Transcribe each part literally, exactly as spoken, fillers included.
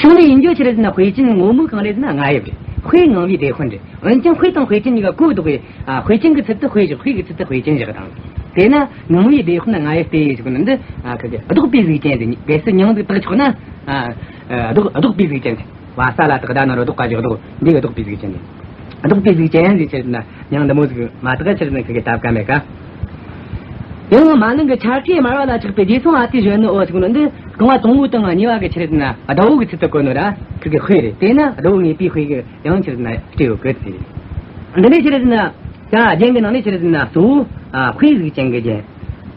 དོན་ལ་ཡིན་རྒྱུ་ཆི་རེད་ཟེར་ན་དཔེ་ཅན་ངོ་མ་གང་རེད་ཟེར་ན་རྔ་ཡབ་རེད། དཔེ་ངང་བའི་སྡེ་དཔོན་རེད། འོན་ཀྱང་དཔེ་དང་དཔེ་ཅན་གཉིས་ཀ་གོ་ལྡོག་གི། ཨ། དཔེ་ཅན་གྱི་ཚུལ་དུ་དཔེ་བཞག་དཔེ་གི་ཚུལ་དུ་དཔེ་ཅན་བཞག་དང་། དེས་ན་ངང་བའི་སྡེ་དཔོན་རྔ་ཡབ་སྟེ་ཟེར་གོ་ནི་འདི། ཨ། ཁ་གི་ལྡོག་པའི་གཟུགས་ཅན་དེ། གལ་སྲིད་མྱིང་དེ་བཏགས་ཆོག་ན། ཨ། ལྡོག་ལྡོག་པའི་གཟུགས་ཅན་དེ། བ་ས་ལ་བཏགས་ད་ན་རོ་ལྡོག་ག་བཞག་ལྡོག་འདི་གི་ལྡོག་པའི་གཟུགས་ཅན་དེ། ལྡོག་པའི་གཟུགས་ཅན་ཟེར་ཆི་རེད་ན་མྱིང་འདི་མོ་ཟིག་མ་བཏགས་ཆི་རེད་ན་ཁ་གི་སྟབས་ཀ་མེད་ཀ། ཡང་མ་ནིང་གི་ཆར་ཁའི་དམར་བ་ལ་ཆགས་པའི་རྗེས་སོང་ཨ་ཏི་གཞོན་ནུ་འོ་ཟེར་གོ་ནི་འདི། རྐང་བ་དང་པོ་དང་གཉིས་པ་གི་ཆི་རེད་ན་ཟླ་བོ་གི་ཚུལ་དུ་བཀོད་ནོ་ར་ཁུ་གི་དཔེ་རེད། དེས་ན་ཟླ་བོ་ངེས་པའི་དཔེ་གི་ཡང་ཆི་རེད་ན་སྤྲས་ཡོད་གི་ཟེར། འདི་ནས་ཆི་རེད་ན་ད་རྒྱན་གི་ནང་ནས་ཆི་རེད་ན་གཙོ་བོ། ཨ། དཔེ་གཟུགས་ཅན་གི་རྒྱན།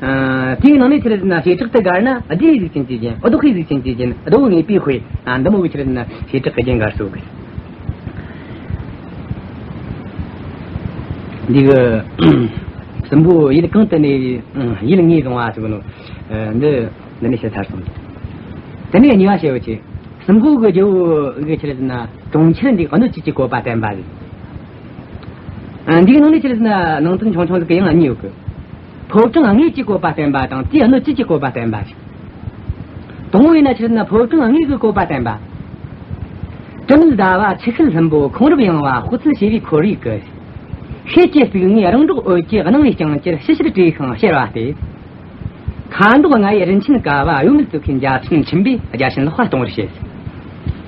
ཨ། དེའི་ནང་ནས་ཆི་རེད་ན་བྱེ་བྲག་ཏུ་དགར་ན་སྡེའི་གཟུགས་ཅན་གྱི་རྒྱན། ཨ། ལྡོག་པའི་གཟུགས་ཅན་གྱི་རྒྱན། ཟླ་བོ་ངེས་པའི་དཔེ། ཨ། འདི་མོ་གི་ཆི་རེད་ན་བྱེ་བྲག་གི་རྒྱན་དགར་སྲོལ་གི། འདི་གི་སྲིན་པོ་ཡུལ་གང་དུ་གནས། ཡུལ་ངོས་བཟུང་བ་ཟེར་གོ་ནོ། ཨ། འདི་འདི་ནས་བཤད་ཚར་སོང་། དེ་ནས་གཉིས་པ་བཤད་པ་ཆེ། སྲིན་པོ་གི་རྒྱལ་པོ་གི་ཆི་རེད་ན་གྲོང་ཁྱེར་འདི་གནོད་བྱེད་ཀྱི་བཀོད་པ་བསྟན་པ་རེད། ཨ། འདིའི་ནང་ནས་ཆི་རེད་ན་ནང་དོན་ཆུང་ཆུང་ཟིག་གི་ཡང་གཉིས་ཡོད་གི། ཕོ་བྲང་དངོས་ཀྱི་བཀོད་པ་བསྟན་པ་དང་དེའི་གནོད་བྱེད་ཀྱི་བཀོད་པ་བསྟན་པ་ཞིག། དང་པོ་ཡིན་ན་ཆི་རེད་ན་ཕོ་བྲང་དངོས་ཀྱི་བཀོད་པ་བསྟན་པ། དྲི་མེད་ཟླ་བ་ཆུ་ཤེལ་ལྷུན་པོ་ཁོང་རབ་ཡངས་པ་དཔག་ཚད་བྱེ་བའི་ཁོར་ཡུག་གི། ཤེལ་གྱི་གཙུག་ནས་རང་སྒྲོག་འོད་ཀྱི་སྣང་བའི་ལྕང་ཀྱུར་ཞི་ཞིར་བྲོས་ཤིང་གཤེར་བ་སྟེ། ཁ་མདོག་ལྔ་ཡི་རིན་ཆེན་ཀ་བ་གཡོ་མེད་བཙུགས་མཁན་འཇའ་ཚོན་འཁྱིམ་པས་རྒྱ་ཆེན་ལག་པ་གཏོང་བར་བྱེད།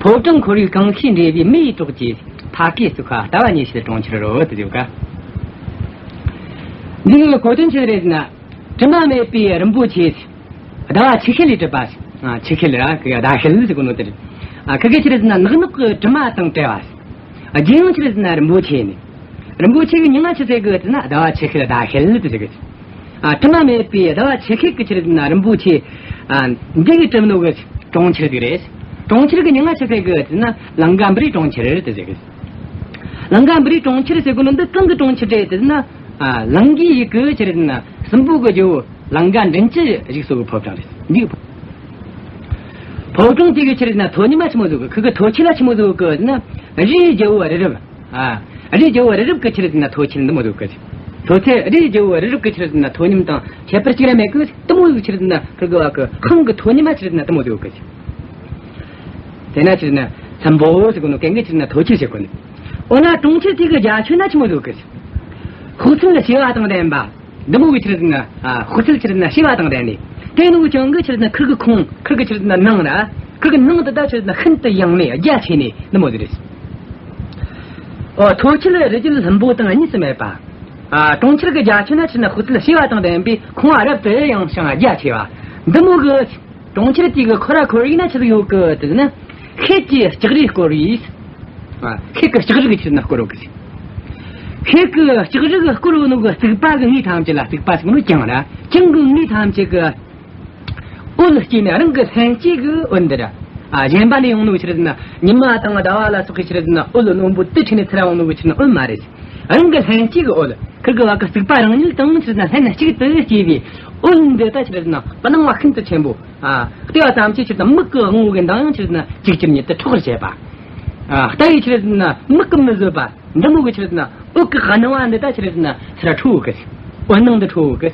ཕོ་བྲང་ཁོར་ཡུག་གང་ཤེས་འབྲེལ་བའི་མེ་ཡི་གྲོགས་ཀྱིས་ཕ་གིའི་སུ་ཁ་ལྟ་བ་ཉེ་ཤེས་གྲོང་ཁྱེར་རོ་དེ་ཟེར་ག། འདི་གི་གོ་དོན་ཆི་རེད་ཟེར་ན། དྲི་མ་མེད་པའི་རིན་པོ་ཆེ། ཟླ་བ་ཆུ་ཤེལ་ལས་གྲུབ་པ། ཨ། ཆུ་ཤེལ་ར་ཁུ་གི་ཟླ་ཤེལ་ཟེར་གོ་ནོ་དེ་རེད། ཨ། ཁུ་གི་ཆི་རེད་ཟེར་ན་ནག་ནོག་གི་དྲི་མ་དང་བྲལ་བ། རྒྱན་ཡང་ཆི་རེད་ཟེར་ན་རིན་པོ་ཆེ་ནི། རིན་པོ་ཆེ་གི་མྱིང་ང་ཆི་ཟེར་གི་ཟེར་ན་ཟླ་བ་ཆུ་ཤེལ་ཟླ་ཤེལ་དེ་ཟེར་གི། ཨ། དྲི་མ་མེད་པའི་ཟླ་བ་ཆུ་ཤེལ་གི་ཆི་རེད་ཟེར་ན་རིན་པོ་ཆེ། ཨ། འདི་གི་གྲུབ་ནོ་གི་གྲོང་ཁྱེར་དེ་རེད། གྲོང་ཁྱེར་གི་མྱིང་ང་ཆི་ཟེར་གི་ཟེར་ན་ལང་ཀ་པུ་རིའི་གྲོང་ཁྱེར་དེ་ཟེར་གི། ལང་ཀ་པུ་རིའི་གྲོང་ཁྱེར་ཟེར་གོ་ནོ་འདི་གང་གི་གྲོང་ཁྱེར་རེད་ཟེར་ན། ཨ། ལང་ཀའི་ཡུལ་གི་ཆི་རེད་ཟེར་ན་སྲིན་པོ་གི་རྒྱལ་པོ་ལང་ཀ་མགྲིན་བཅུ་བཞུགས་སོ་གི་ཕོ་བྲང་རེད། འདི་གི་ཕོ་བྲང་དེ་གི་ཆི་རེད་ཟེར་ན་མཐོ་ཉམས་ཆི་མོ་ཟིག་གི། ཁུ་གི་མཐོ་ཁྱད་ལ་ཆི་མོ་ཟིག་གི་ཟེར་ན། རིའི་རྒྱལ་པོ་རི་རབ། ཨ། རིའི་རྒྱལ་པོ་རི་རབ་གི་ཆི་རེད་ཟེར་ན་མཐོ་ཁྱད་འདི་མོ་ཟིག་གི། མཐོ་ཚད་རིའི་རྒྱལ་པོ་རི་རབ་གི་ཆི་རེད་ཟེར་ན་མཐོ་ཉམས་དང་ཁྱད་པར་གཅིག་ར་མེད་གི། འདི་མོ་ཟིག་ཆི་རེད་ཟེར་ན་ཁུ་གི་བ་གི་ཁང་གི་མཐོ་ཉམས་ཆི་རེད་ཟེར་ན་འདི་མོ་ཟིག་གི། དེ་ན་ཆི་རེད་ན་སྲིན་པོ་ཟེར་གོ་ནོ་གན་གི་ཆི་རེད་ན་མཐོ་ཁྱད་ཟེར་གོ་ནི། འོ་ན་གྲོང་ཁྱེར་དེ་གི་རྒྱ་ཁྱོན་ན་ཆི་མོ་ཟིག་གི། དཔག་ཚད་ལ་བྱེ་བ་དང་ལྡན་པ། འདི་མོ་གི་ཆི་རེད་ན། ཨ། དཔག་ཚད་ཆི་རེད་ན་བྱེ་བ་དང་ལྡན་ནི། དེ་ནུ་ཅང་གི་ཆི་རེད་ན་ཁུར་གི་ཁོང་ཁུར་གི་ཆི་རེད་ན་ནང་ར། ཁུར་གི་ནང་དུ་ད་ཆི་རེད་ན་ཤིན་ཏུ་ཡངས་ནས་རྒྱ་ཆེ་ནི་འདི་མོ་ཟིག་རེད། འོ། མཐོ་ཁྱད་རི་རྒྱལ་ལྷུན་པོ་དང་གཉིས་སུ་མེད་པ། ཨ། གྲོང་ཁྱེར་གི་རྒྱ་ཁྱོན་ན་ཆི་རེད་ན་དཔག་ཚད་ལ་བྱེ་བ་དང་ལྡན་པའི་ཁོང་བ་རབ་ཏུ་ཡངས་ཤིང་རྒྱ་ཆེ་བ། འདི་མོ་གི། གྲོང་ཁྱེར་དེ་གི་ཁོ་ར་ཁོར་ཡུག་ན་ཆི་ཟིག་ཡོད་གི་ཟེར་ན། ཤེལ་གྱི་ལྕགས་རིས་བསྐོར་བའི། ཨ། ཤེལ་གྱི་ལྕགས་རིས་ཀྱི་ཆི་ཟེར་ན་བསྐོར་ཡོད་གི་ཟེར། ཤེལ་གྱི་ལྕགས་རིས་བསྐོར་ཡོད་ནོ་གི་རྩིག་པ་གི་ངོས་ཐམས་ཅད་ལ། རྩིག་པ་ཟེར་ནོ་གྱང་ར། གྱང་གི་ངོས་ཐམས་ཅད་གི་འོད་སྐྱེས་ནས་རང་གི་ལྷན་སྐྱེས་གི་འོད་འདི་ར། ཨ། གཞན་པ་ནས་ཡོང་ནོ་གི་ཆི་ཟེར་ན་ཉི་མ་དང་ཟླ་བ་ལ་སོགས་ཀྱི་ཆི་ཟེར་ན་འོད་རྣོན་པོ་དེ་འཕྲོས་ནས་ཚུར་ར་ཡོང་ནོ་གི་ཆི་ཟེར་ན་འོད་མ་རེད། རང་གི་ལྷན་སྐྱེས་གི་འོད། ཁུར་གི་བ་གི་རྩིག་པ་རང་ཉིད་དང་ཆི་ཟེར་ན་ལྷན་གཅིག་ཏུ་སྐྱེས་པའི་འོད་འདི་ད་ཆི་ཟེར་ན་སྣང་བ་ཤིན་ཏུ་ཆེན་པོ། ཨ། བལྟས་པ་ཙམ་གྱིས་ཆི་ཟེར་ན་མིག་གི་དབང་པོ་གི་མདངས་ཡང་ཆི་ཟེར་ན་ཅིག་ཅར་ཉིད་དུ་འཕྲོག་པར་བྱེད་པ། ཨ། ལྟ་བས་ཆི་ཟེར་ན་མིག་གིས་མི་བཟོད་པ། འདི་མོ་གི་ཆི་ཟེར་ན་འོད་ཀྱི་སྣང་བ་འདི་ད་ཆི་ཟེར་ན་ཚུར་འཕྲོ་གི། འོད་སྣང་འདི་འཕྲོ་གི།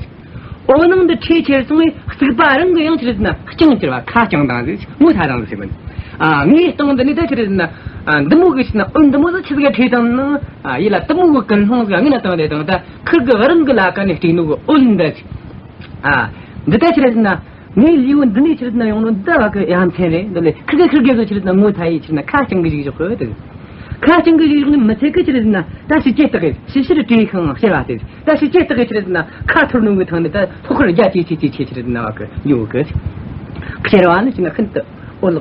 འོད་སྣང་འདི་འཕྲོས་ཁྱེར་སོང་བས་རྩིག་པ་རང་གི་ཡང་ཆི་ཟེར་ན་རྐྱང་གྱུར་བ། ཁ་རྐྱང་བཏང་ཟིག་ངོ་ཚ་བཏང་ཟིག་ཟེར་གོ་ནི། ཨ། ངའི་སྟེང་འདི་ནས་ད་ཆི་ཟེར་ན། ཨ། འདི་མོ་གི་ཆི་ཟེར་ན་འོད་འདི་མོ་ཟིག་ཆི་ཟིག་འཕྲོས་བཏང་ནི། ཨ། ཡིད་ལ་འདི་མོ་གི་ཀུན་སློང་ཟིག་ངའི་ནང་བཏང་དེ་དང་ད་ཁུར་གི་རང་གི་ལ་ཀ་ནས་སྤྲད་ནོ་གི་འོད་འདི། ཨ། འདི་ད་ཆི་ཟེར་ན། ངའི་ལུས་པོ་འདི་ནས་ཆི་ཟེར་ན་ཡོང་ནོ་འདི་བ་གི་ཡ་མཚན་རེད། འདི་ལས་ཁུར་གི་ཁུར་གི་གི་ཆི་ཟེར་ན་ངོ་ཚ་ཡི་ཆི་ཟེར་ན་ཁ་རྐྱང་གི་བཞག་གི་དེ། ཁ་རྐྱང་གི་བཞག་ནི་མི་ཚད་གི་ཆི་ཟེར་ན་ད་ཕྱི་སྐྱེ་བཏགས་གི་ཕྱི་ཕྱིར་བྲོས་ཤིང་གཤེར་བ་དེ། ད་ཕྱི་སྐྱེ་བཏགས་གི་ཆི་ཟེར་ན་ཁ་འཐོར་ནོ་གི་ཐང་ནས་ད་ལྷོག་ཁར་རྒྱ་ཆེ་ཆེ་ཆེ་ཆེ་ཆི་ཟེར་ན་བ་གི་འགྱོ་གི། གཤེར་བ་ནི་ཆི་ཟེར་ན་ཤིན་ཏུ་འོད་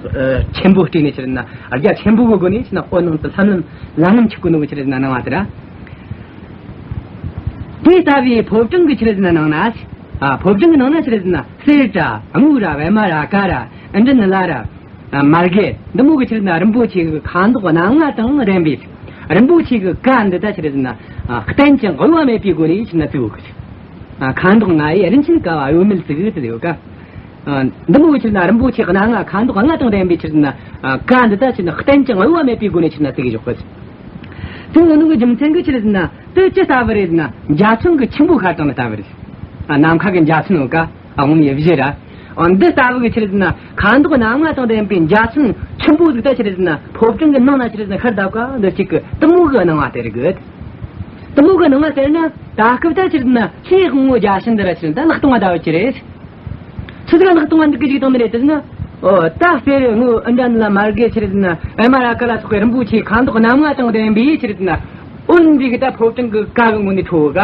ཆེན་པོ་སྤྲས་ནས་ཆི་ཟེར་ན་རྒྱ་ཆེན་པོ་གི་སྒོ་ནས་ཆི་ཟེར་ན་འོད་སྣང་དུ་ལྷམ་ལྷམ་ལམ་ལམ་འཁྱུག་གི་ནོ་གི་ཆི་ཟེར་ན་སྣང་བ་དེ་ར། དེ་ལྟ་བུའི་ཕོ་བྲང་གི་ཆི་ཟེར་ན་ནང་ན། ཨ། ཕོ་བྲང་གི་ནང་ན་ཆི་ཟེར་ན་གསེར་ར་དངུལ་ར་པདྨ་རཱ་ག་ར་ཨིནྡྲ་ནཱི་ལ་ར། ཨ། མརྒད་འདི་མོ་གི་ཆི་ཟེར་ན་རིན་པོ་ཆེ་གི་ཁ་མདོག་སྣ་ལྔ་དང་ལྡན་པའི་རིན་པོ་ཆེ་གི་ཀ་འདི་ད་ཆི་ཟེར་ན། ཨ། བརྟན་ཅིང་གཡོ་བ་མེད་པའི་སྒོ་ནས་ཆི་ཟེར་ན་བཙུགས་ཡོད་གི། ཨ། ཁ་མདོག་ལྔ་ཡི་རིན་ཆེན་ཀ་བ་གཡོ་མེད་བཙུགས་ཡོད་གི། ཨ། འདི་མོ་གི་ཆི་ཟེར་ན་རིན་པོ་ཆེ་སྣ་ལྔ་ཁ་མདོག་ལྔ་དང་ལྡན་པའི་ཆི་ཟེར་ན། ཨ། ཀ་འདི་ད་ཆི་ཟེར་ན་བརྟན་ཅིང་གཡོ་བ་མེད་པའི་སྒོ་ནས་ཆི་ཟེར་ན་བཙུགས་ཡོད་གི། བཙུགས་ཡོད་ནོ་གི་རྒྱུ་མཚན་གི་ཆི་ཟེར་ན་དེ་ཅི་ལྟ་བུ་རེད་ཟེར་ན་འཇའ་ཚོན་གི་ཆུན་པོ་ཤར་བཏང་ནི་ལྟ་བུ་རེད། ཨ། ནམ་མཁའ་གི་འཇའ་ཚོན་ཡོད་ཀ། ཨ། འོ་ནི་བཞི་ར། འདི་ལྟ་བུ་གི་ཆི་རེད་ཟེར་ན་ཁ་མདོག་སྣ་ལྔ་དང་ལྡན་པའི་འཇའ་ཚོན་ཆེན་པོ་ཟིག་ད་ཆི་རེད་ཟེར་ན་ཕོ་བྲང་གི་ནང་ན་ཆི་རེད་ཟེར་ན་ཤར་བསྡད་ག་འདི་གཅིག་གི་གཏུམ་མོ་གི་སྣང་བ་སྟེར་གི། གཏུམ་མོ་གི་སྣང་བ་སྟེར་ན་ད་སྐབས་ད་ཆི་རེད་ཟེར་ན་ལྷའི་དབང་བོ་བརྒྱ་བྱིན་འདི་ར་ཆི་རེད་ད་ལག་སྟོང་བ་ལྟ་བུ་ཅི་རེད། ཆི་ཟིག་ལག་སྟོང་བ་འདི་གི་ཅིག་བཏང་ནི་རེད་ཟེར་ན། ཨོ་ད་སྤེ་ར་ངོ་ཨི་འདྲ་འདི་ལ་མ་རྒད་ཆི་རེད་ཟེར་ན་ཨེ་མ་ར་ཀ་ལ་སོགས་པའི་རིན་པོ་ཆེ་ཁ་མདོག་སྣ་ལྔ་དང་ལྡན་པའི་ཆི་རེད་ཟེར་ན་འོན་འདི་གི་ད་ཕོ་བྲང་གི་ཀ་གི་ངོས་ནས་འཕྲོ་ག།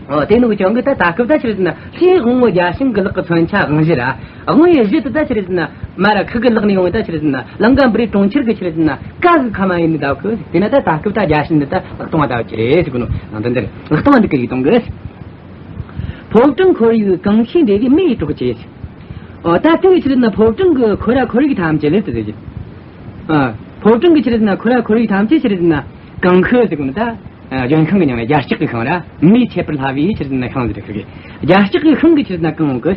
ཨོ་དེ་ནུ་ཀྱང་གི་ད་ད་སྐབས་ད་ཆི་རེད་ཟེར་ན་ལྷའི་དབང་བོ་བརྒྱ་བྱིན་གི་ལག་གི་མཚོན་ཆ་དབང་བཞི་ར། དབང་བའི་གཞི་དེ་ད་ཆི་རེད་ཟེར་ན་མ་ར་ཁུ་གི་ལག་ནས་ཡོང་བའི་ད་ཆི་རེད་ཟེར་ན་ལང་ཀ་པུ་རི་གྲོང་ཁྱེར་གི་ཆི་རེད་ཟེར་ན་ཀ་གི་ཁ་མ་ཡིན་ནི་ད་གི། དེ་ན་ད་ད་སྐབས་ད་བརྒྱ་བྱིན་འདི་ད་ལག་སྟོང་བ་ད་ཅི་རེད་ཟེར་གི་ནོ། ནང་དོན་འདི་ལག་སྟོང་བ་འདི་གི་ཡིག་དོན་གི། ཕོ་བྲང་ཁོར་ཡུག་གང་ཤེས་འདྲེ་གི་མེ་ཡི་གྲོགས་བྱེད། ཨོ་ད་དེ་ཆི་རེད་ཟེར་ན་ཕོ་བྲང་གི་ཁོ་ར་ཁོར་ཡུག་ཐམས་ཅད་ལས་དེ་ཟེར་གི། ཨ། ཕོ་བྲང་གི་ཆི་རེད་ཟེར་ན་ཁོ་ར་ཁོར་ཡུག་ཐམས་ཅད་ཆི་རེད་ཟེར་ན་གང་ཤེས་ཟེར་གོ་ནི་ད། ཨ། ལྗོན་ཤིང་གི་མྱིང་ལ་རྒྱ་སྐྱེགས་ཀྱི་ཤིང་ར་མེས་ཁྱད་པར་སླ་བའི་ཆི་རེད་ཟེར་ན་ཤིང་ཟེར་གི། རྒྱ་སྐྱེགས་ཀྱི་ཤིང་གི་ཆི་རེད་ཟེར་ན་གང་འོང་གི།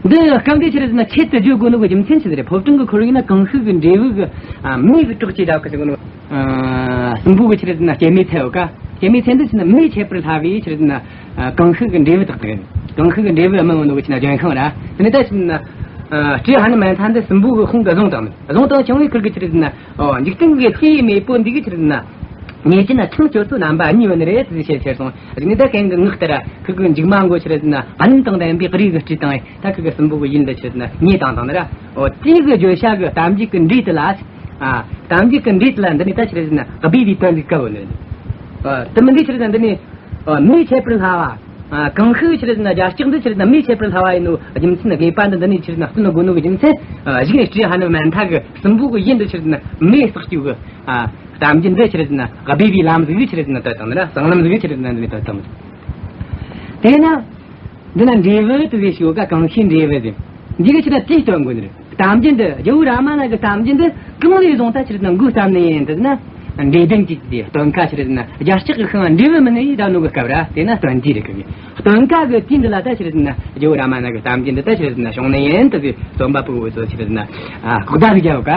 འདི་སྐབས་འདི་ཆི་རེད་ཟེར་ན་ཆེད་དུ་བརྗོད་དགོས་ནོ་གི་རྒྱུ་མཚན་ཆི་ཟིག་རེད། ཕོ་བྲང་གི་ཁོར་ཡུག་ན་གང་ཤེས་ཀྱི་འབྲས་བུ་གི་ཨ་མེ་གི་གྲོགས་ཀྱི་འདྲ་གི་ཟེར་གོ་ནོ། ཨ། སྲིན་པོ་གི་ཆི་རེད་ཟེར་ན་སྐྱེད་མོས་ཚལ་ཡོད་ཀ། སྐྱེད་མོས་ཚལ་འདི་ཆི་ན་མེས་ཁྱད་པར་སླ་བའི་ཆི་རེད་ཟེར་ན། ཨ། གང་ཤེས་ཀྱི་འབྲས་བུ་དག་དག་ཡིན། གང་ཤེས་ཀྱི་འབྲས་བུ་སྨིན་ཡོང་ནོ་གི་ཆི་ན་ལྗོན་ཤིང་ར། དེ་ནི་ད་ཆི་ན། ཨ། སྤྲེའུ་ཧ་ནུ་མན་ཐ་འདི་སྲིན་པོ་གི་དཔུང་གི་བཟུང་བཏང་ནི། བཟུང་བཏང་བྱུང་བའི་ཁུར་གི་ཆི་རེད་ཟེར་ན། ཨོ། འཇིག་རྟེན་གྱི་ལྷའི་མེས་པོ་འདི་གི་ཆི་རེད་ཟེར་ན། ཉེ་ཅན་ན་ཆང་སྤྱོད་ཚུལ་རྣམ་པ་གཉིས་ཡོད་ནི་རེད་ཟེར་བཤད་ཆེར་སོང་། རིག་ནི་ད་གན་གི་ངག་ལྟར་ཁུར་གི་མཇུག་མ་མགོ་ཆི་རེད་ཟེར་ན་བ་ནུ་དང་ལྡན་པའི་རིགས་ཀྱི་སྤྲེའུ་དང་། ད་ཁུར་གི་སྲིན་པོ་གི་ཡུལ་འདི་ཆི་རེད་ཟེར་ན་ཉེ་དང་དང་ནི་ར། ཨོ། དེའི་གི་བརྗོད་བྱ་གི་གཏམ་རྒྱུད་ཀྱི་འབྲས་དེ་ལ། ཨ། གཏམ་རྒྱུད་ཀྱི་འབྲས་དེ་ལ་འདི་ནི་ད་ཆི་རེད་ཟེར་ན་སྦས་པའི་དོན་ལས་སྐབས་ནི། ཨ། དེ་མིན་འདི་ཆི་རེད་ཟེར་ན་འདི་ནི། ཨ། མེས་ཁྱད་པར་སླ་བ། ཨ། གང་ཤེས་ཆི་རེད་ཟེར་ན་རྒྱ་སྐྱེགས་འདི་ཆི་རེད་ཟེར་ན་མེས་ཁྱད་པར་སླ་བ་ཡིན་ནོ་རྒྱུ་མཚན་དགོས་པ་འདི་འདི་ནི་ཆི་རེད་ཟེར་ན་སྟོན་དགོས་ནོ་གི་རྒྱུ་མཚན། ཨ། གཞུག་ནས་སྤྲེའུ་ཧ་ནུ་མན་ཐ་གི་སྲིན་པོ་གི་ཡུལ་འདི་ཆི་རེད་ཟེར་ན་མེས་བསྲེགས་རྒྱུ་གི། ཨ། གཏམ་རྒྱུད་འདི་ཆི་རེད་ཟེར་ན་སྦས་པའི་ལམ་ཟིག་གི་ཆི་རེད་ཟེར་ན་དོད་བཏང་ནི་ར། གསང་ལམ་ཟིག་གི་ཆི་རེད་ཟེར་ན་འདི་ནི་དོད་བཏང་ནི། དེས་ན། འདི་ན་འབྲས་བུ་དེ་ཟེར་ཞིག་ཡོད་ཀ། གང་ཤེས་འབྲས་བུ་ཟེར། འདི་གི་ཆི་ན་དེའི་སྟོན་དགོས་ནི་རེད། གཏམ་རྒྱུད་འདི་རྒྱལ་བོ་རཱ་མ་ན་གི་གཏམ་རྒྱུད་འདི་གང་ལས་བཟུང་ད་ཆི་རེད་ན་མགོ་བརྩམས་ནི་ཡིན་ཟེར་ན། འབྲས་ལྡན་གྱི་དེ་སྟོན་ཀ་ཆི་རེད་ན་རྒྱ་སྐྱེགས་ཀྱི་ཤིང་འབྲས་བུ་སྨིན་ནི་ཡིན་ད་ནོ་གི་སྐབས་ར། དེ་ན་སྟོན་དུས་རེད་གི། སྟོན་ཀ་གི་དུས་འདི་ལ་ད་ཆི་རེད་ན་རྒྱལ་བོ་རཱ་མ་ན་གི་གཏམ་རྒྱུད་འདི་ད་ཆི་རེད་ན་བྱུང་ནི་ཡིན་ད་གི་རྩོམ་པ་པོ་གི་འུ་ཚོ་ཆི་རེད་ན། ཨ། ལྐོག་བརྡ་གི་རྒྱབ་ཀ།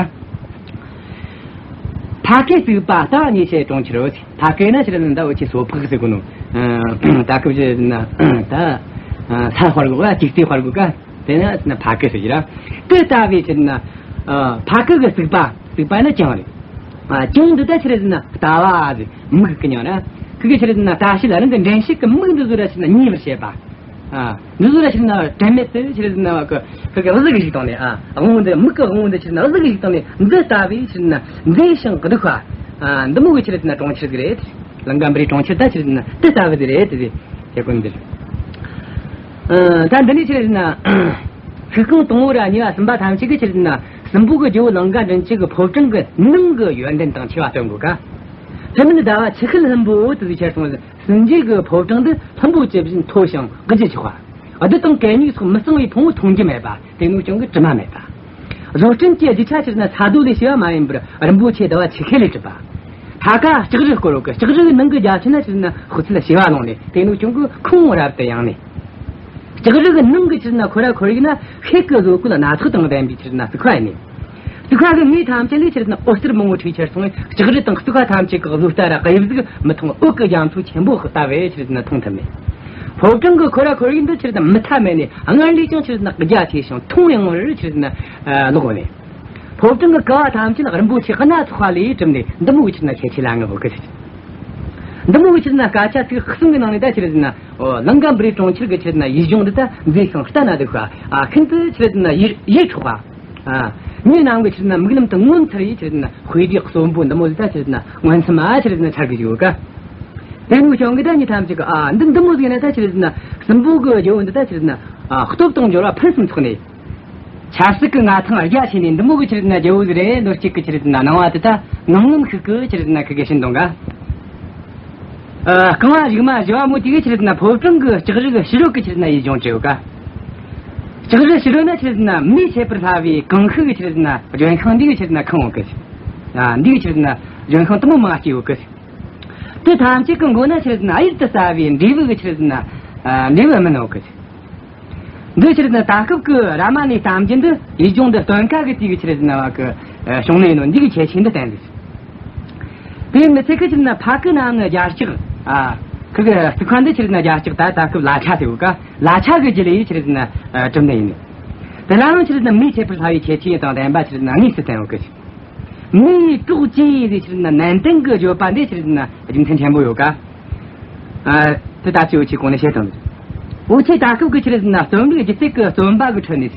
ཕ་གི་རྩིག་པ་རྟ་ཉེ་ཆེ་གྲོང་ཁྱེར་རོ། ཕ་གི་ན་ཆི་རེད་ན་ད་འུ་ཆོས་སོ་ཕག་ཟེར་གོ་ནོ། ཨ། ད་སྐབས་ཆི་རེད་ན་ད། ཨ། ས་དཔར་གོ་ཀ། ཅིག་རྩིག་དཔར་གོ་ཀ། དེ་ན་ཕ་གི་ཟེར་གི་ར། དེ་ལྟ་བུའི་ཆི་རེད་ན། ཨ། ཕ་གི་གི་རྩིག་པ། རྩིག་པ་ནི་གྱང་རེད། ཨ། གྱང་འདི་ད་ཆི་རེད་ཟེར་ན་ལྟ་བ་ཟེར་མིག་གི་མྱིང་ར། ཁུ་གི་ཆི་རེད་ཟེར་ན་ལྟ་བྱེད་ལ་རང་གི་འདྲེན་བྱེད་ཀྱི་མིག་འདི་ཚོ་ར་ཆི་རེད་ན་ཉེ་བར་བྱེད་པ། ཨ། འདི་ཚོ་ལ་ཆི་རེད་ན་དྲན་མེད་དུ་ཆི་རེད་ཟེར་ན་བ་གི་ཁུ་གི་གཟུགས་ཤིག་བཏང་ནས། ཨ། དབང་པོ་འདི་མིག་གི་དབང་པོ་འདི་ཆི་རེད་ན་གཟུགས་ཤིག་བཏང་ནས་འདི་ལྟ་བུའི་ཆི་རེད་ན་མཛེས་ཤིང་སྡུག་པ། ཨ། འདི་མོ་གི་ཆི་རེད་ན་གྲོང་ཁྱེར་ཟིག་རེད། ལང་ཀ་པུ་རིའི་གྲོང་ཁྱེར་ད་ཆི་རེད་ན་དེ་ལྟ་བུ་ཟིག་རེད་དེ་ཟེར་གོ་ནི་འདི། ཨ། ད་འདི་ནས་ཆི་རེད་ན་ཤིང་རྐང་དང་པོ་ར་གཉིས་པ་གསུམ་པ་ཐམས་ཅད་ཀྱི་ཆི་རེད་ན་སྲིན་པོ་གི་རྒྱལ་བོ་ལང་ཀ་མགྲིན་བཅུ་གི་ཕོ་བྲང་གི་ནང་གི་ཡོན་ཏན་དང་ཆེ་བ་སྟོན་གོ་ཀ། ལྷ་མིན་ཟླ་བ་ཆུ་ཤེལ་ལྷུན་པོ་དེ་ཟིག་ཆེར་སོང་། སྲིན་རྗེ་གི་ཕོ་བྲང་འདི་ལྷུན་པོ་ཇི་བཞིན་མཐོ་ཞིང་གཟི་བརྗིད་ཆེ་བ། རྡུལ་དང་གད་སྙིགས་སོགས་མི་གཙང་བའི་ཕུང་པོ་མཐོང་རྒྱུ་མེད་པ། དེ་ནོ་ཀྱང་གི་དྲི་མ་མེད་པ། བཟོ་སྐྲུན་གྱི་རྒྱུ་ཆ་ཆི་རེད་ན་ས་རྡོ་ལས་བྱས་པ་མ་ཡིན་པར་རིན་པོ་ཆེ་ཟླ་བ་ཆུ་ཤེལ་ལས་གྲུབ་པ། མཐའ་ཀ་ལྕགས་རི་བསྐོར་བ་གི། ལྕགས་རི་གི་ནང་གི་རྒྱ་ཁྱོན་ན་ཆི་རེད་ན་ཧུ་ཚུལ་བྱེ་བ་ལོང་ནས། དེ་ནོ་ཀྱང་གི་ཁོང་རབ་ཏུ་ཡངས་ནས། ལྕགས་རི་གི་ནང་གི་ཆི་རེད་ན་ཁོ་ར་ཁོར་ཡུག་ན་ཤེལ་གྱི་བཟོ་བཀོད་སྣ་ཚོགས་དང་ལྡན་པའི་ཆི་རེད་ན་རྩིག་པ་ཡིན་ནས། རྩིག་པ་གི་ངོས་ཐམས་ཅད་ལས་ཆི་རེད་ན་འོད་ཟེར་མང་པོ་འཕྲོས་ཁྱེར་སོང་བས། ལྕགས་རི་དང་རྩིག་པ་ཐམས་ཅད་ཀྱི་བཟོ་ལྟ་ར་དབྱིབས་གཟུགས་མི་མཐོང་བའི་འོད་ཀྱི་རྒྱ་མཚོ་ཆེན་པོ་ལྟ་བུ་ཆི་རེད་ན་མཐོང་ཐུབ་མེད། ཕོ་བྲང་གི་ཁོ་ར་ཁོར་ཡུག་འདི་ཆི་རེད་ན་མུ་མཐའ་མེད་ནས་སྔར་ལས་ཀྱང་ཆི་རེད་ན་རྒྱ་ཆེ་ཞིང་མཐོང་ཡངས་པར་ཆི་རེད་ན་ལོག་ནས། ཕོ་བྲང་གི་ཀ་བ་ཐམས་ཅད་ལ་རིན་པོ་ཆེ་སྣ་ཚོགས་པ་ལས་གྲུབ་ནས་འདི་མོ་གི་ཆི་རེད་ན་ཁྱད་ཆོས་ལ་ངེས་པོ་གི་ཟེར། འདི་མོ་གི་ཆི་རེད་ན་སྐད་ཆ་ཚིག་གསུམ་གི་ནང་ནས་ད་ཆི་རེད་ན། ཨོ། ལང་ཀ་པུ་རིའི་གྲོང་ཁྱེར་གི་ཆི་རེད་ན་ཡུལ་ལྗོངས་འདི་ད་མཛེས་ཤིང་ལྟ་ན་སྡུག་པ། ཨ། ཤིན་ཏུ་ཆི་རེད་ན་ཡིད་ཡིད་འཕྲོག་པ། ཨ། མྱི་རྣམས་ཀྱི་ཆི་རེད་ན་མིག་ལམ་དུ་ངོ་མཚར་བའི་ཆི་རེད་ན་དཔེ་རིས་གསོན་པོ་འདི་མོ་ལ་ད་ཆི་རེད་ན་མངོན་སུམ་མ་ཆི་རེད་ན་འཆར་གི་ཡོད་ཀ། དེ་ནུ་ཀྱང་གི་ད་མྱི་ཐམས་ཅད་ཀྱི། ཨ། འདི་འདི་མོ་ཟིག་ན་ད་ཆི་རེད་ན་སྲིན་པོ་གི་རྒྱལ་བོ་འདི་ད་ཆི་རེད་ན། ཨ། སྟོབས་དང་འབྱོར་བ་ཕུན་སུམ་ཚོགས་ནས། ཆབ་སྲིད་ཀྱི་མངའ་ཐང་རྒྱ་ཆེ་ནས་འདི་མོ་གི་ཆི་རེད་ན་རྒྱལ་བོ་ཟིག་རེད་ནོ་གཅིག་གི་ཆི་རེད་ན་སྣང་བ་དེ་ད་ངང་ངམ་ཤུགས་ཀྱིས་ཆི་རེད་ན་ཁུ་གེ་ཤིན་དང་ག། ཨ། རྐང་བ་རིག་མ་བཞི་བ་མོ་དེ་གི་ཆི་རེད་ན་ཕོ་བྲང་གི་ལྕགས་རི་གི་ཕྱི་རོལ་གི་ཆི་རེད་ན་ཡུལ་ལྗོངས་བྲིས་ཡོད་ཀ། ལྕགས་རི་ཕྱི་རོལ་ན་ཆི་རེད་ན་མེས་ཁྱད་པར་སླ་བའི་གང་ཤེས་གི་ཆི་རེད་ན་ལྗོན་ཤིང་འདི་གི་ཆི་རེད་ན་ཁེངས་ཡོད་ཀི། ཨ། འདི་གི་ཆི་རེད་ན་ལྗོན་ཤིང་དུ་མོ་མང་སྐྱེས་ཡོད་ཀི། དེ་ཐམས་ཅད་ཀྱི་མགོ་ན་ཆི་རེད་ན་གཡུར་དུ་ཟ་བའི་འབྲས་བུ་གི་ཆི་རེད་ན། ཨ། འབྲས་བུ་སྨིན་ཡོད་ཀི། འདི་ཆི་རེད་ན་ད་སྐབས་ཀྱི་རཱ་མ་ནའི་གཏམ་རྒྱུད་འདི་ཡུལ་ལྗོངས་འདི་སྟོན་ཀ་གི་དུས་ཀྱི་ཆི་རེད་ན་བ་གི་བྱུང་ནི་ཡིན་ནོ། འདི་གི་ཁྱད་ཆོས་འདི་བསྟན་འདུག། དེའི་མི་ཚེ་གི་ཆི་རེད་ན་ཕ་གི་ནང་ནས་རྒྱ་སྐྱེགས། ཨ། ཁུ་གི་རྩིག་པ་འདི་ཆི་རེད་ན་རྒྱ་སྐྱེགས་ད་ད་སྐབས་ལ་ཆ་ཟེར་བ་ཀ། ལ་ཆ་གི་རྒྱུ་ལས་ཆི་རེད་ན་གྲུབ་ནི་ཡིན་ནོ། དེ་ལའང་ཆི་རེད་ན་མེ་མཆེད་པར་སླ་བའི་ཁྱད་ཆོས་དང་ལྡན་པ་ཆི་རེད་ན་དངོས་སུ་བསྟན་ཡོད་གི། མེ་ཡི་གྲོགས་ཅན་ཡིན་ཟེར་ཆི་རེད་ན་ནན་ཏན་གྱི་བརྗོད་པ་འདི་ཆི་རེད་ན་རྒྱུ་མཚན་ཆེན་པོ་ཡོད་ཀ། ཨ། དེ་ད་ཅི་འུ་ཆོས་གོང་ནས་བཤད་དང་། འུ་ཆོས་ད་སྐབས་ཀྱི་ཆི་རེད་ན་རྩོམ་རིག་སྒྱུ་རྩལ་གྱི་རྩོམ་པ་གི་ཁྲོད་ནས་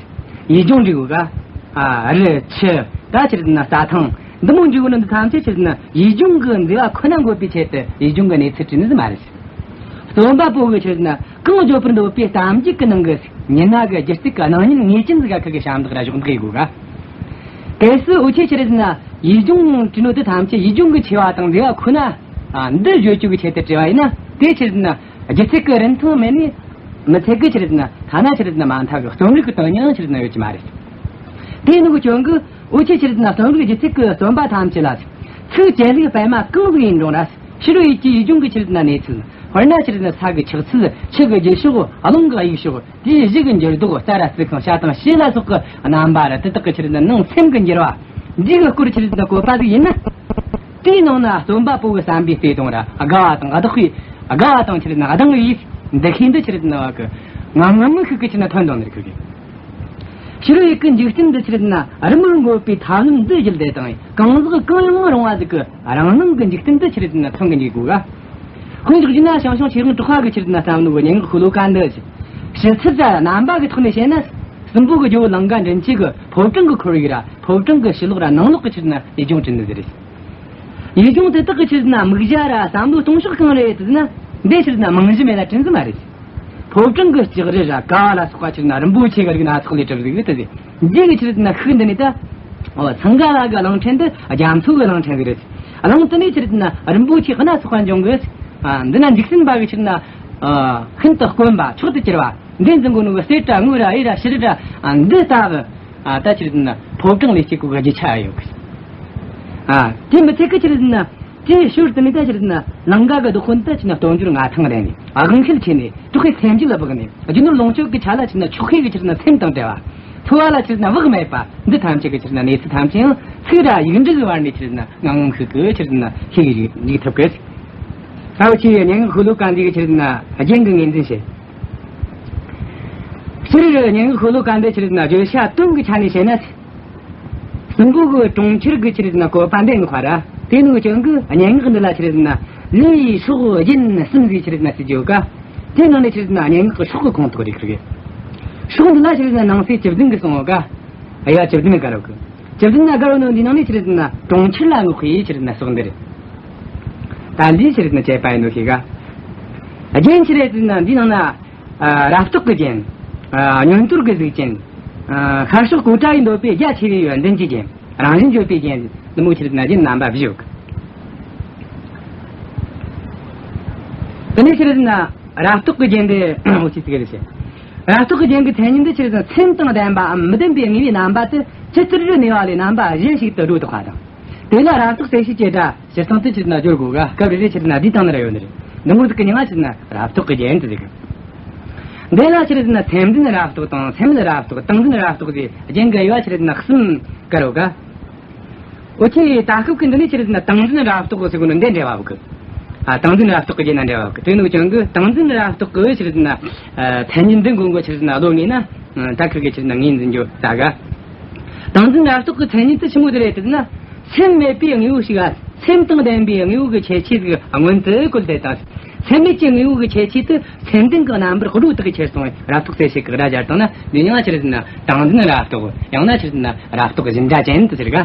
ཡུལ་ལྗོངས་འབྲི་དགོས་ཀ། ཨ། རི་ཆུ་ད་ཆི་རེད་ན་རྩྭ་ཐང་འདི་མོ་འབྲི་དགོས་ནི་འདི་ཐམས་ཅད་ཆི་རེད་ན་ཡུལ་ལྗོངས་ཀྱི་མཛེས་པ་ཁོ་ན་འགོད་པའི་ཆེད་དུ་ཡུལ་ལྗོངས་ཀྱི་གནས་ཚུལ་བྲིས་ནི་ཟིག་མ་རེད། རྩོམ་པ་པོ་གི་ཆི་རེད་ན་གང་བརྗོད་པར་འདོད་པའི་གཏམ་རྒྱུད་ཀྱི་ནང་གི་མྱི་སྣ་གི་སྒྱུ་རྩལ་གྱི་སྣང་བརྙན་ངེས་ཅན་ཟིག་ག་ཁུར་གི་ཞབས་འདེགས་ར་གཞོགས་འདེགས་ཡེད་དགོས་ཀ། གལ་སྲིད་འུ་ཆོས་ཆི་རེད་ན་ཡུལ་ལྗོངས་བྲིས་ནོ་དེ་ཐམས་ཅད་ཡུལ་ལྗོངས་ཀྱི་ཆེ་བ་དང་མཛེས་པ་ཁོ་ན། ཨ། འདི་བརྗོད་བཅུག་གི་ཆེད་དུ་བྲིས་པ་ཡིན་ན་དེ་ཆི་རེད་ན་སྒྱུ་རྩལ་གྱི་རིན་ཐང་མེད་ནས་མི་ཚད་གི་ཆི་རེད་ན་ཐ་ན་ཆི་རེད་ན་མ་མཐའ་གི་རྩོམ་རིག་གི་དོན་སྙིང་ཆི་རེད་ན་ཡོད་ཀྱི་མ་རེད། དེ་ནི་གི་རྐྱེན་གིས་འུ་ཆོས་ཆི་རེད་ན་རྩོམ་རིག་སྒྱུ་རྩལ་གྱི་རྩོམ་པ་ཐམས་ཅད་ལ་ཚིག་བཅད་ལྷུག་སྤེལ་མ་གང་ཟིག་ཡིན་རུང་ར། ཕྱི་རོལ་ཡུལ་གྱི་ཡུལ་ལྗོངས་ཀྱི་ཆི་རེད་ན་གནས་ཚུལ། དཔེར་ན་ཆི་རེད་ན་ས་གི་ཆགས་ཚུལ། ཆུ་གི་རྒྱུ་ཕྱོགས། རླུང་གི་གཡུག་ཕྱོགས། དེའི་གཞུ་གི་འགྱུར་ལྡོག། རྩྭ་ར་རྩི་ཁང་། བྱ་དང་བྱེ་ལ་སོགས་ཀྱི་རྣམ་པ་ར་དེ་དག་གི་ཆི་རེད་ན་ནང་སེམས་ཀྱི་འགྱུར་བ། འདི་གི་སྐོར་ཆི་རེད་ན་བཀོད་པ་ཟིག་ཡིན་ན། དེའི་ནང་ན་རྩོམ་པ་པོ་གི་བསམ་པའི་བརྩེ་དུང་ར་དགའ་བ་དང་བདག་པོའི་དགའ་བ་དང་ཆི་རེད་ན་གདེང་གི་ཡིད་འདི་ཤེས་འདི་ཆི་རེད་ན་བ་གི་ངམ་ངམ་ཤུགས་ཀྱིས་ཆི་རེད་ན་ཐོན་དང་ནི་རིག་གི། ཕྱི་རོལ་ཡུལ་གྱི་འཇིག་རྟེན་འདི་ཆི་རེད་ན་རི་མོར་འགོད་པའི་ཐབས་ལམ་འདི་བརྒྱུད་དེ་དང་གང་ཟག་གང་ཡང་རུང་བ་ཟིག་གི་རང་སྣང་གི་འཇིག་རྟེན་འདི་ཆི་རེད་ན་མཐོང་གི་འཇུག་དགོས་ག། ཁོང་ཅག་རྒྱུད་ན་ཞང་ཞུང་ཆོས་དབང་གྲགས་པ་གི་ཆི་རེད་ན་བརྩམས་ནོ་གི་སྙན་ངག་ཤོ་ལོ་ཀ་འདི་ཞིབ་ཚགས་དང་རྣམ་པ་གི་ཐོག་ནས་བཤད་ན། སྲིན་པོ་གི་རྒྱལ་པོ་ལང་ཀ་མགྲིན་བཅུ་གི་ཕོ་བྲང་གི་ཁོར་ཡུག་ར་ཕོ་བྲང་གི་ཕྱི་ལོགས་ར་ནང་ལོགས་ཀྱི་ཆི་རེད་ན་ཡུལ་ལྗོངས་བྲིས་ནི་ཟིག་རེད། ཡུལ་ལྗོངས་དེ་དག་གི་ཆི་རེད་ན་དམིགས་བྱ་ར་བསམ་བློ་གཏོང་ཕྱོགས་གང་རེད་ཟེར་ན། འདི་ཆི་རེད་ན་རྨང་གཞི་མེད་ལ་བྲིས་ནི་མ་རེད། ཕོ་བྲང་གི་ལྕགས་རི་ར་ཀ་བ་ལ་སོགས་པ་ཆི་རེད་ན་རིན་པོ་ཆེ་གི་རིགས་སྣ་ཚོགས་ལས་གྲུབ་ཟིག་ཡོད་དེ་ཟིག་འདི་གི་ཆི་རེད་ན་ཤུགས་འདི་ནི་ད། འོ། འཚང་ཁ་བ་གི་གླིང་ཕྲན་འདི་རྒྱ་མཚོ་གི་གླིང་ཕྲན་ཟིག་རེད། གླིང་དེ་ནས་ཆི་རེད་ན་རིན་པོ་ཆེ་སྣ་ཚོགས་པ་འབྱུང་གི། ཨ། འདི་ན་འཇིག་རྟེན་པ་གི་ཆི་རེད་ན། ཨ། ཤིན་ཏུ་དཀོན་པ་མཆོག་ཏུ་གྱུར་པ་འདི་འཛིན་གོ་ནོ་གི་གསེར་ར་དངུལ་ར་གཡུ་ར་བྱུ་རུ་ར། ཨ། འདི་ལྟ་བུ། ཨ། ད་ཆི་རེད་ན་ཕོ་བྲང་ལས་སྐྱེས་གོ་གི་རྒྱུ་ཆ་ཡོད་གི། ཨ། དེ་མི་ཚད་གི་ཆི་རེད་ན། དེའི་ཞོར་དུ་ནི་ད་ཆི་རེད་ན་ལང་ཀ་གི་བདག་པོ་འདི་ཆི་རེད་ན་སྟོབས་འབྱོར་མངའ་ཐང་ལྡན་ནས་དབང་ཤེད་ཆེ་ནས་དུག་ཤེད་སེམས་རྒྱུད་ལ་བབས་ནས་རྒྱུ་ནོར་ལོངས་སྤྱོད་ཀྱི་ཆ་ལ་ཆི་རེད་ན་ཆོག་ཤེས་ཀྱི་ཆི་རེད་ན་སེམས་དང་བྲལ་བ། འཚོ་བ་ལ་ཆི་རེད་ན་བག་མེད་པ། འདི་ཐམས་ཅད་ཀྱི་ཆི་རེད་ན་གནས་ཚུལ་ཐམས་ཅད་ཡང་ཚིག་ར་ཡིག་འབྲུ་གི་བར་ནས་ཆི་རེད་ན་ངང་ངམ་ཤུགས་ཀྱིས་ཆི་རེད་ན་ཤེས་ཀྱི་འཇུག་ཐུབ་གི། ད་འུ་ཆོས་སྙན་ངག་ཤོ་ལོ་ཀ་འདི་གི་ཆི་རེད་ན་རྒྱན་གྱི་ངོས་འཛིན་བྱེད། སྤྱིར་སྙན་ངག་ཤོ་ལོ་ཀ་འདི་ཆི་རེད་ན་བརྗོད་བྱ་དོན་གྱི་ཆ་ནས་བཤད་ན། སྲིན་པོ་གི་གྲོང་ཁྱེར་གྱི་ཆི་རེད་ན་བཀོད་པ་འདི་ངོ་ཁ་ར། དེ་ནི་ཀྱང་གི་སྙན་ངག་འདི་ལ་ཆི་རེད་ན་ལུས་སྲོག་རྒྱན་གསུམ་ཟིག་ཆི་རེད་ན་ཟེར་རྒྱུ་ཡོད་ཀ། དེ་ནང་ནས་ཆི་རེད་ན་སྙན་ངག་གི་སྲོག་གི་ཁོངས་གཏོགས་རེད་ཁུར་གི། སྲོག་འདི་ལ་ཆི་རེད་ན་ནང་གསེས་བཅུ་བདུན་གི་གསུངས་ཡོད་ཀ། དབྱེ་བ་བཅུ་བདུན་གི་བགར་ཡོད་གི། བཅུ་བདུན་ན་བགར་ཡོད་ནོ་འདི་ནང་ནས་ཆི་རེད་ན་གྲོང་ཁྱེར་ལ་བསྔགས་པའི་ཆི་རེད་ན་སྲོག་འདི་རེད། ད་འདི་ཆི་རེད་ན་བཅད་པ་ཡིན་ནོ་ཤེས་ག། རྒྱན་ཆི་རེད་ན་འདི་ནང་ན། ཨ། རབ་རྟོག་གི་རྒྱན། ཨ། བསྙོན་དོར་གྱི་གཟུགས་ཅན། ཨ། ཤར་ཕྱོགས་གཽ་ཌ་ཡི་འདོད་པའི་རྒྱ་ཆེ་བའི་ཡོན་ཏན་གྱི་རྒྱན། རང་བཞིན་བརྗོད་པའི་རྒྱན། འདི་མོ་ཆི་རེད་ན་རྒྱན་རྣམ་པ་བཞི་ཡོད་གི། དེ་ནས་ཆི་རེད་ན་རབ་རྟོག་གི་རྒྱན་དེ་འུ་ཆོས་ཟེར་གི་རེད་ཤག། རབ་རྟོག་གི་རྒྱན་གྱི་མཚན་ཉིད་འདི་ཆི་རེད་ན་སེམས་དང་ལྡན་པའམ་མི་ལྡན་པའི་ངེས་པའི་རྣམ་པ་དེ་ཇི་ལྟར་གནས་པ་ལས་རྣམ་པ་གཞན་ཞིག་ཏུ་སྒྲོ་བཏགས་པ་དང་། དེ་ལ་རབ་རྟོག་གསལ་བྱེད་ཀྱི་སྒྲ་སྤྱིར་བཏང་དུ་ཆི་རེད་ན་སྦྱོར་དགོས་ག། སྐབས་རེ་རེ་ཆི་རེད་ན་འདི་དང་ནི་ར་ཡོད་ནི་རེད། འདི་མོ་ཟིག་གི་མྱིང་ང་ཆི་རེད་ན་རབ་རྟོག་གི་རྒྱན་དུ་ཟེར་གི། འདི་ལ་ཆི་རེད་ན་སེམས་ལྡན་རབ་རྟོག་དང་སེམས་མེད་རབ་རྟོག་བཏང་འཛིན་རབ་རྟོག་ཟེར་རྒྱན་གྱི་དབྱེ་བ་ཆི་རེད་ན་གསུམ་བགར་ཡོད་ག། འུ་ཆོས་ད་སྐབས་ཀྱི་འདི་ནི་ཆི་རེད་ན་བཏང་འཛིན་རབ་རྟོག་ཟེར་གོ་ནོ་འདི་འབྲེལ་བ་ཡོད་གི། ཨ། བཏང་འཛིན་རབ་རྟོག་གི་རྒྱན་ན་འབྲེལ་བ་ཡོད་གི། དེ་ནི་ཀྱང་གི་བཏང་འཛིན་རབ་རྟོག་གི་ཆི་རེད་ན་མཚན་ཉིད་འདི་མགོ་མགོ་ཆི་རེད་ན་བློ་ངེས་ན། ད་ཁུར་གི་ཆི་རེད་ན་ངོས་འཛིན་རྒྱུ་ད་ག། བཏང་འཛིན་རབ་རྟོག་གི་མཚན་ཉིད་དེ་ཆི་མོ་དེ་རེད་ཟེར་ན། སེམས་མེད་པའི་དངོས་པོ་ཞིག་ལ་སེམས་དང་ལྡན་པའི་དངོས་པོ་གི་ཁྱད་ཆོས་ཟིག་སྔོན་དུ་བཀོད་དེ་དང་། སེམས་མེད་ཀྱི་དངོས་པོ་གི་ཁྱད་ཆོས་དེ་སེམས་ལྡན་གྱི་རྣམ་པར་སྒྲོ་བཏགས་ཀྱི་ཕྱིར་སོང་བས་རབ་རྟོག་གསལ་བྱེད་ཀྱི་སྒྲ་སྦྱར་བཏང་ན་འདི་མྱིང་ང་ཆི་རེད་ཟེར་ན་བཏང་འཛིན་རབ་རྟོག་ཡང་ན་ཆི་རེད་ཟེར་ན་རབ་རྟོག་བཞིན་སྒྲ་ཅན་དུ་ཟེར་ག།